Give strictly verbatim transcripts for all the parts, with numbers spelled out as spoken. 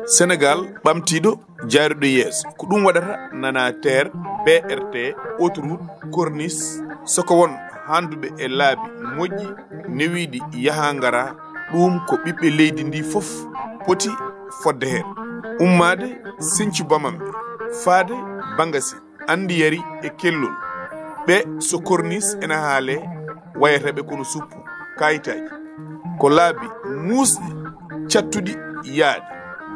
Senegaal ɓamtiiɗo, jaaruɗo yeeso. Ko ɗum waɗata Nanateer, B R T, autoroute, corniche, soko won handuɓe e laabi moƴƴi, newiiɗi yaha ngara, ɗum ko ɓiɓɓe leydi ndi fof poti fodde heen. Ummaade Sinthiou Bamambé, faade Bangassi, Anndiyari e Kellol. Ɓe so corniche ena haale, wayata ɓe kono suppu, kayitaaji. Ko laabi muusɗi, cattuɗi yaade,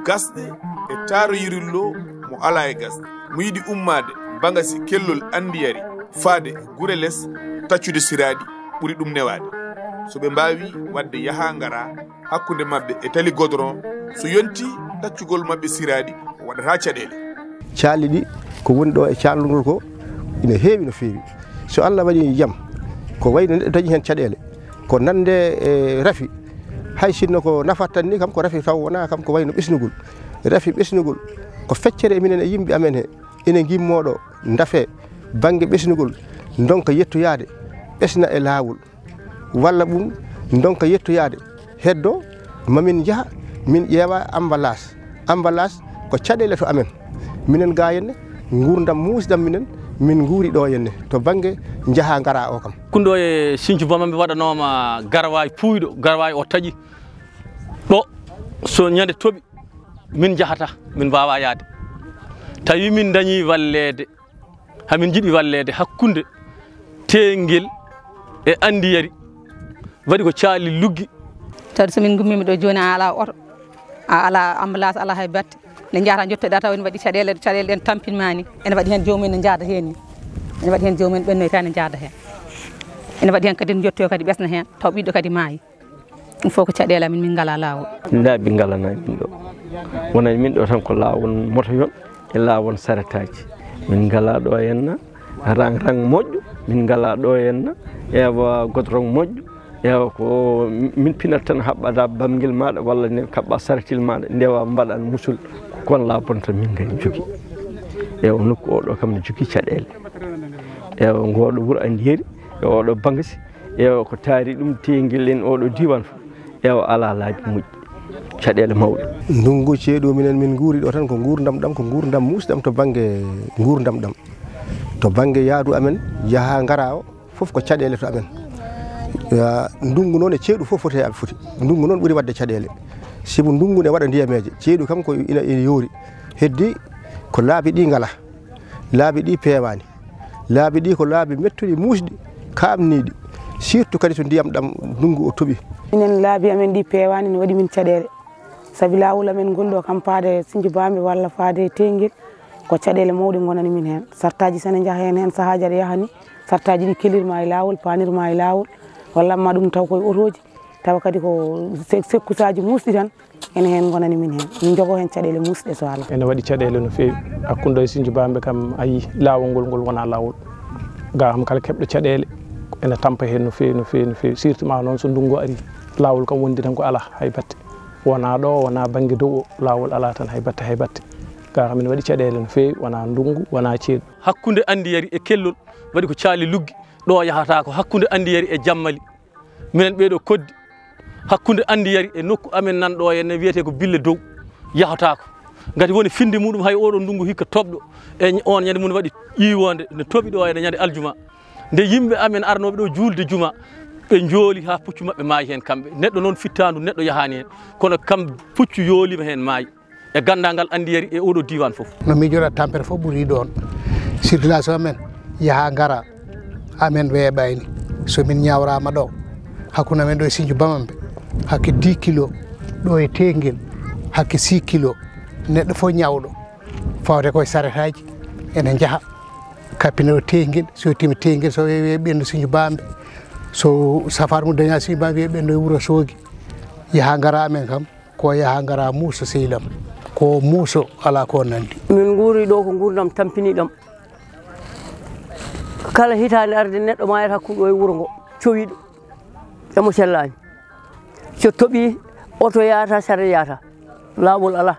gasɗe e taaroyirillo mo alaa e gasɗe. Mo yiɗi ummaade Bangassi, Kellol, Anndiyari, faade Gure Les, taccude siraaɗi ɓuri ɗum newaade. So ɓe mbaawi waɗde yaha ngara hakkunde maɓɓe e tali goudron, so yonti taccugol maɓɓe siraaɗi, o waɗata caɗeele. Caali ɗi ko woni ɗo e caalungol ko ina heewi no feewi. So Allah waɗi jam, ko wayno neɗɗo dañi heen caɗeele, ko nande e rafi, hay sinno ko nafata tan ni kam, ko rafi taw wonaa kam ko wayno ɓesnugol. Rafi ɓesnugol ko feccere e minen e yimɓe amen he, ene ngimmoo ɗo, ndafe bannge ɓesnugol, ndonka yettoyaade, ɓesna e laawol. Walla ɗum ndonka yettoyaade, heddo, ma min njaha, min ƴeewa ambalage. Ambalage ko caɗeele to amen. Minen ga henne, nguurndam muusɗam minen, min nguuri ɗo henne, to bannge njaha ngara o kam. Kunɗo e Sinthiou Bamambé waɗanooma garwaay puuyɗo, garwaay o taƴi. Ɗo, so ñande toɓi, min njahata, min mbaawa yaade. Tawi min dañi walleede, hamin njiɗi walleede hakkunde Teengel e Anndiyari, waɗi ko caali luggi. Tawde so min ngummiima ɗo jooni, a alaa oto, a alaa ambulance, alaa hay batte. Nde njahata njottoɗa taw ene waɗi caɗeele, caɗeele ɗen tampinma ni. Ene waɗi heen joomum en ne njaada heen ni. Ene waɗi heen joomum en ɓennoyta ne njaada heen. Ene waɗi heen kadi njottoyo kadi ɓesna heen, taw ɓiɗɗo kadi maayi. Ɗum fof ko caɗeele amen, min ngalaa laawol. Laabi ngalana min ɗo. Wonani min ɗo tan ko laawol motoyon e laawol saretaaji. Min ngalaa ɗo henna rang-rang moƴƴo, min ngalaa ɗo henna ewa godrong moƴƴo. Ewa ko min pinat tan, haɓɓada bamngel maaɗa walla ne kaɓɓa saretil maaɗa, ndewa mbaɗan musul. Ko kon laa bonta min ngay jogi. Ewa nokku oɗo kam ne jogi caɗeele. Ewa ngoɗo wuro Anndiyari, e oɗo Bangassi, ewa ko taari ɗum Teengel en oɗo diiwaan fof. Ewa alaa laabi moƴƴi, caɗeele mawɗe. Ndunngu ceeɗu minen min nguuri ɗo tan ko nguurndam ɗam, ko nguurndam muusɗam to bannge nguurndam ɗam. To bannge yahdu amen, yaha ngara o, fof ko caɗeele to amen. Ya, ndunngu noon e ceeɗu fof foti, aɓe foti. Ndunngu noon ɓuri waɗde caɗeele. Sibu ndunngu ne waɗa ndiyameeje. Ceeɗu kam ko ina, ina yoori. Heddi ko laabi ɗi ngalaa. Laabi ɗi peewaani. Laabi ɗi ko laabi mettuɗi, muusɗi, kaaɓniiɗi. Surtout kadi so ndiyam ɗam ndunngu o toɓi. Minen laabi amen ɗi peewaani, ne waɗi min caɗeele. Sabi laawol amen ngol ɗo kam faade Sinthiou Bamambé walla faade Teengel, ko caɗeele mawɗe ngonani min heen. Sartaaji sene njaha heen, heen sahaaji aɗa yaha ni, sartaaji ɗi kelirma e laawol, paanirma e laawol, walla amma ɗum taw koye otooji, tawa kadi ko se-, sekkusaaji muusɗi tan. Ene heen ngonani min heen. Min njogoo heen caɗeele muusɗe, so Allah. Ene waɗi caɗeele no feewi. Hakkunde e Sinthiou Bamambé kam, a yii laawol ngol, ngol wonaa laawol. Ga kam kala keɓɗo caɗeele, ene tampa heen no feewi, no feewi, no feewi. Surtout ma noon so ndunngu ari, laawol kam wondi tan ko alaa hay batte. Wonaa ɗo, wonaa bannge dow o, laawol alaa tan hay batte, hay batte. Ga kam ene waɗi caɗeele no feewi, wonaa ndunngu, wonaa ceeɗu. Hakkunde Anndiyari e Kellol, waɗi ko caali luggi, ɗo yahata ko hakkunde Anndiyari e Jammali. Minen ɓeeɗo koddi hakkunde Anndiyari e nokku amen nan ɗo henne wiyetee ko Bille Dow, yahotaako. Ngati woni finde muɗum hay oɗo ndunngu hikka toɓɗo, e on ñande mum waɗi ƴiiwoonde, ne toɓi ɗo henne ñande aljuma. Nde yimɓe amen arnooɓe ɗo juulde juma, ɓe njooli haa puccu maɓɓe maayi heen kamɓe. Neɗɗo noon fittaandu, neɗɗo yahaani heen. Kono kam puccu yooliima heen maayi. E ganndal ngal Anndiyari e oɗo diiwaan fof. No miijora tampere fof ɓuri ɗoon. Circulation men yaha ngara, amen weeɓayni. So min ñawraama ɗo, hakkunde amen ɗo e Sinthiou Bamambé, hakke dix kilo, ɗo e Teengel, hakke six kilo, neɗɗo fof ñawɗo, fawde koye saretaaji, ene njaha, kappina ɗo Teengel, so yettiima Teengel, so weeɓi ɓenndu Sinthiou Bamambé, so safar mum daña Sinthiou Bamambé, weeɓi ɓenndu e Wuro Soogi, yaha ngara amen kam. Ko yaha ngara muuso sehil am, ko muuso alaa ko nanndi. Min nguuri ɗo ko nguurndam tampiniiɗam. Kala hitaande arde neɗɗo maayata hakkunde o e wuro ngo, cowiiɗo, emo sellaani. So toɓii, oto yaata, sare yaata, laawol alaa.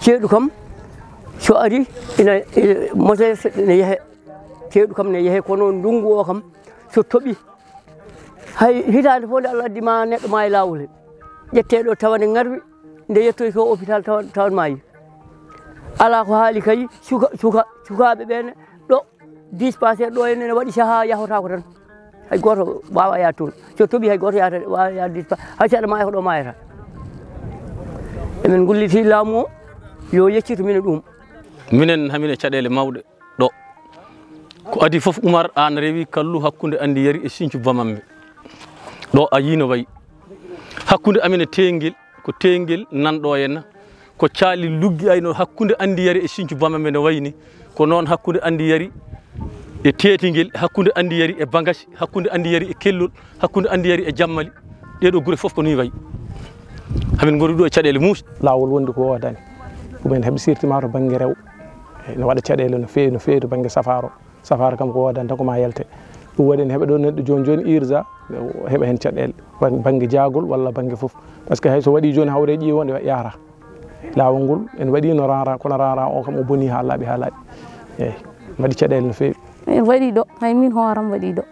Ceeɗu kam, so ari, ina, ina, mote ne yehe. Ceeɗu kam ne yehe, kono ndunngu o kam, so toɓii, Hay hitaande fof nde Allah addi ma neɗɗo ma e laawol he, ƴettee ɗo tawa ne ŋarwi, nde yettoyi to hôpital tawa, tawa maayi. Alaa ko haali kay, suka, suka, sukaaɓe ɓee ne ɗo, dispensaire ɗo ene, ene waɗi sahaa yahotaako tan. Hay gooto waawaa yaade toon. So toɓi hay gooto yaata, waawaa yaade dispensaire. Hay saɗa maaya ko ɗo maayata. Emin ngulliti laamu o, yo yeccitu minen ɗum. Minen, hamin e caɗeele mawɗe ɗo. Ko adii fof, Umar, aan rewi kallu hakkunde Anndiyari e Sinthiou Bamambé. Ɗo a yii no wayi. Hakkunde amen e teengel, ko teengel nan ɗo henna. Ko caali luggi ay no hakkunde Anndiyari e Sinthiou Bamambé no wayi ni. Ko noon hakkunde Anndiyari e Teetingel, hakkunde Anndiyari e Bagasi, hakkunde Anndiyari e Kellol, hakkunde Anndiyari e Jammali. Ɗee ɗoo gure fof ko nii wayi. Hamin ngori ɗo e caɗeele muus. Laawol wondi ko woodani. Ɗum en heɓi sirti ma to bannge rewo. Ene waɗa caɗeele no feewi, no feewi to bannge safaara o. Safaara kam ko woodani tan ko ma yelte. Ɗum waɗi ene heɓa ɗo neɗɗo jooni jooni irza, heɓa heen caɗeele. Ban-, bannge jaagol walla bannge fof. Par ce que hay so waɗi jooni hawre ƴiiwo nde yaara. Laawol ngol ene waɗi no raara, kono raara o kam o boni haa laaɓi, haa laaɓi. Eeyi, waɗi caɗeele no feewi. En waɗi ɗo, hay min hooram waɗi ɗo.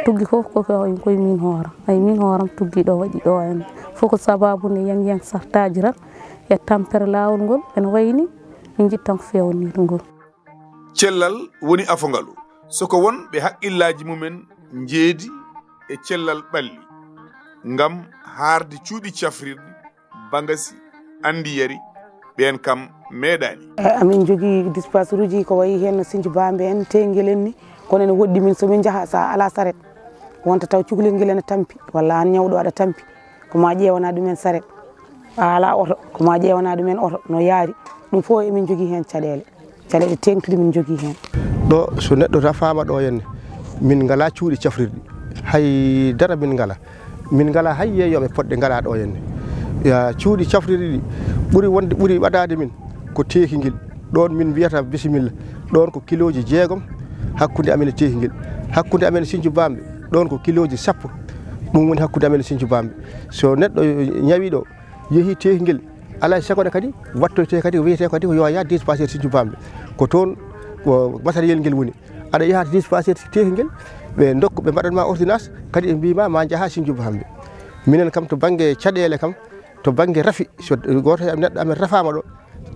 Tuggi fof ko, ko, ko min hooram. Hay min hooram tuggi ɗo, waɗi ɗo en. Fof ko sababu nde yang yang sartaaji tan e tampere laawol ngol ene wayi ni min njiɗ tan ko feewnirde ngol. Cellal woni afogalu. Soko won ɓe haqqillaaji mumen njeedi e cellal ɓalli ngam haarde cuuɗi cafrirɗi, Bagasi, Anndiyari, ɓeen kam meeɗaani. E, amin njogii dispensaire uji ko wayi heen no Sinthiou Bamambé en, Teengel en ni, kono ene woɗɗi min so min njaha, so a alaa saret, wonta taw cukalel ngel ene tampi, walla aan ñawɗo aɗa tampi, ko ma ƴeewana ɗum en saret. A alaa oto, ko ma ƴeewana ɗum en oto, no yaari. Ɗum fof emin njogii heen caɗeele. Caɗeele teeŋtuɗe min njogii heen. Ɗo so neɗɗo rafaama ɗo henne, min ngalaa cuuɗi cafrirɗi. Hay dara min ngalaa. Min ngalaa hay yeeyooɓe poɗɗe ngalaa ɗo henne. Ya, cuuɗi cafrirɗi ɗi ɓuri wonde, ɓuri waɗaade min ko Teekingel. Ɗoon min mbiyata bisimilla. Ɗoon ko kilooji jeegom hakkunde amen e Teekingel. Hakkunde amen e Sinthiou Bamambé, ɗoon ko kilooji sappo. Ɗum woni hakkunde amen e Sinthiou Bamambé. So neɗɗo ñawii ɗo, yehii Teekingel, alaa e sago ne kadi wattoytee kadi ko wiyetee kadi ko yo a yah dispensaire Sinthiou Bamambé. Ko toon ko matériel ngel woni. Aɗa yaha dispensaire Teekingel, ɓe ndokku, ɓe mbaɗan ma ordonnance, kadi ɓe mbii ma, ma njaha Sinthiou Bamambé. Minen kam to bannge caɗeele kam, to bannge rafi, so gooto e neɗɗo amen rafaama ɗo,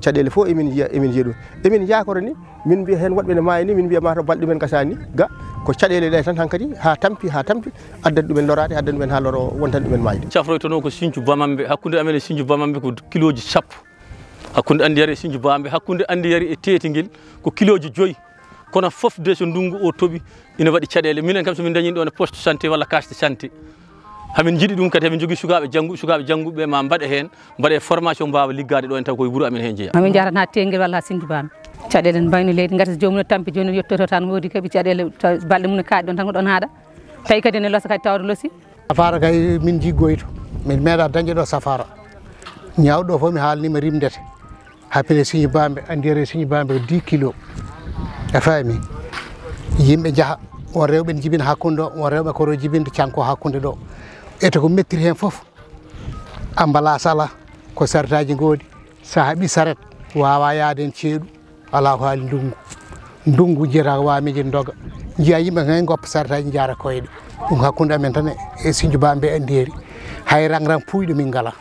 caɗeele fof emin njiya, emin njiya ɗum. Emin njaakora ni, min mbiya heen woɗɓe ne maayi ni, min mbiya ma to balɗe ɗumen ngasaani ga, ko caɗeele ɗe tan hankadi, haa tampi, haa tampi, addani ɗumen loraade, addani ɗumen haa loro, wontani ɗumen maayde. Cafroytonoo ko Sinthiou Bamambé, hakkunde amen e Sinthiou Bamambé ko kilooji sappo. Hakkunde Anndiyari e Sinthiou Bamambé, hakkunde Anndiyari e Teetingel ko kilooji joyi. Kono fof de so ndunngu o toɓi, ina waɗi caɗeele. Minen kam so min ndañii ɗoon e poste santé walla case de santé, hamin njiɗi ɗum kadi, hamin njogii sukaaɓe janngu-, sukaaɓe jannguɓe ma mbaɗe heen, mbaɗe formation mbaawa liggaade ɗo en taw koye wuro amen heen njeyaa. Hamin njahata haa Teengel walla haa Sinthiou Bamambé. Caɗeele ene mbayno leydi, ngati so joomum ne tampi jooni, yettoto tan woodi kaɓi caɗeele, taw balɗe mum ne kaaɗi ɗoon tan ko ɗoon haaɗa. Tawi kadi ene losa kadi tawde losi. Safaara kay min njiggoyto. Min meeɗa dañde ɗo safaara. Ñaawɗo ɗo fof mi haalnima rimdete. Happine Sinthiou Bamambé, Anndiyari Sinthiou Bamambé ko dix kilo. A faami? Yimɓe njaha, won rewɓe ne jibina hakkunde ɗo, won rewɓe koro jibinde canko hakkunde ɗo. Ete ko mettiri heen fof. Ambalaas alaa, ko saretaaji ngoodi. So a haɓi saret, waawaa yahde heen ceeɗu. Alaa ko haali ndunngu. Ndunngu njiyata ko wawa miijo ndoga. Njiya yimɓe kay ngoppa saretaaji njaara koyɗe. Ɗum hakkunde amen tan e Sinthiou Bamambé Anndiyari. Hay rang-rang puuyɗo min ngalaa.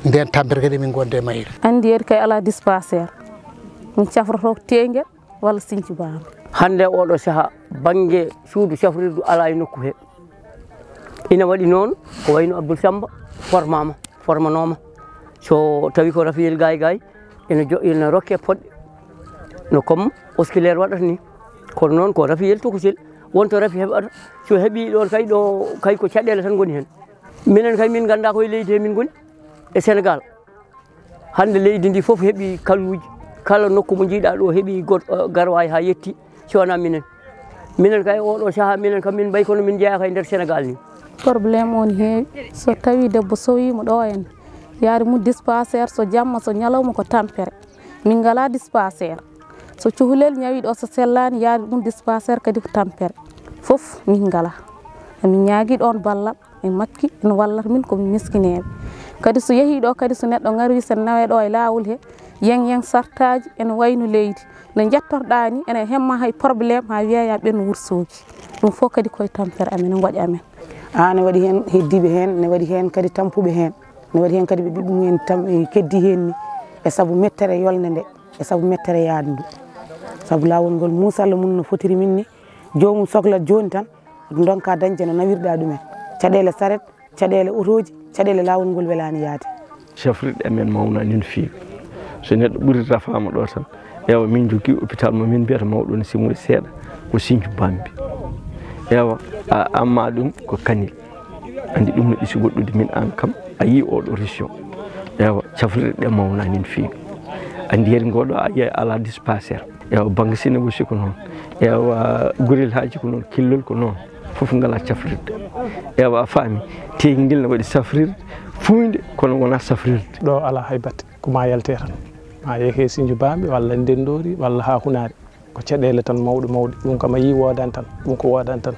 Ndeen tampere kadi min ngonde e mayre. Anndiyari kay alaa dispensaire. Min cafroto ko Teengel walla Sinthiou Bamambé. Hannde oɗo sahaa, bannge suudu cafrirdu alaa e nokku he. Ina waɗi noon, ko wayno Abdoul Samba formaama, formanooma. So tawi ko rafiyel gaay gaay, ina jo-, ina rokke poɗɗe, no comme osculaire waɗata ni. Kono noon ko rafiyel tokosel, wonto rafi heɓata. So heɓi ɗoon kay, ɗo kay ko caɗeele tan ngoni heen. Minen kay min nganndaa koye leydi he min ngoni, e Senegaal. Hannde leydi ndi fof heɓi kalluuji. Kala nokku mo njiiɗaa ɗo heɓi goɗ-, eh, garwaaji haa yetti, si wonaa minen. Minen kay oɗo sahaa, minen kam min mbayi kono min njeyaa kay nder Senegaal ni. Problème o ne heewi. So tawi debbo sowiima ɗo en, yaade mum dispensaire, so jamma, so ñalawma ko tampere. Min ngalaa dispensaire. So cukalel ñawi ɗo, so sellaani, yaade ɗum dispensaire kadi ko tampere. Fof min ngalaa. Emin ñaagii ɗoon ballal. E makki ene wallata min ko min miskineeɓe. Kadi so yehii ɗo kadi, so neɗɗo ŋarwi, sen nawee ɗo e laawol he, yang yang sartaaji ene wayno leydi. No njettorɗaa ni, ene hemma hay problème haa wiyeya ɓen wursooji. Ɗum fof kadi koye tampere amen, e ngoƴ amen. Haa ne waɗi heen heddiiɓe heen, ne waɗi heen kadi tampuɓe heen, ne waɗi heen kadi ɓe ɗuɗɗum heen tam, e keddi heen ni, e sabu mettere yolnde nde, e sabu mettere yaadu ndu. Sabu laawol ngol muusalla mum no fotiri min ni, joomum sokla jooni tan, ndonka dañde no nawirɗa ɗumen. Caɗeele saret, caɗeele otooji, caɗeele laawol ngol welaani yaade. Cafrirɗe amen mawnaani no feewi. So neɗɗo ɓuri rafaama ɗo tan, ewa, min njogii hôpital mo min mbiyata mawɗo no simoy seeɗa, ko Sinthiou Bambi. Ewa, a, amma ɗum ko Kanel. Anndi ɗum no ɗisi woɗɗude min aan kam, a yii oɗo région. Ewa, cafrirɗe ɗe mawnaani no feewi. Anndi yeri ngoɗo a yiya alaa dispensaire. Ewa, bannge Sénégal aussi ko noon. Ewa, Gorel Haaji ko noon, Killol ko noon. Fof ngalaa cafrirde. Ewa, a faami. Teeŋ ngel ne waɗi safrirde, fuuynde, kono wonaa safrirde. Ɗo alaa hay batte, ko maa yaltee tan. Maa yehe Sinthiou Bambi, walla Ndenndoori, walla haa Hunaari. Ko caɗeele tan mawɗe mawɗe. Ɗum kam a yii woodaani tan, ɗum ko woodaani tan.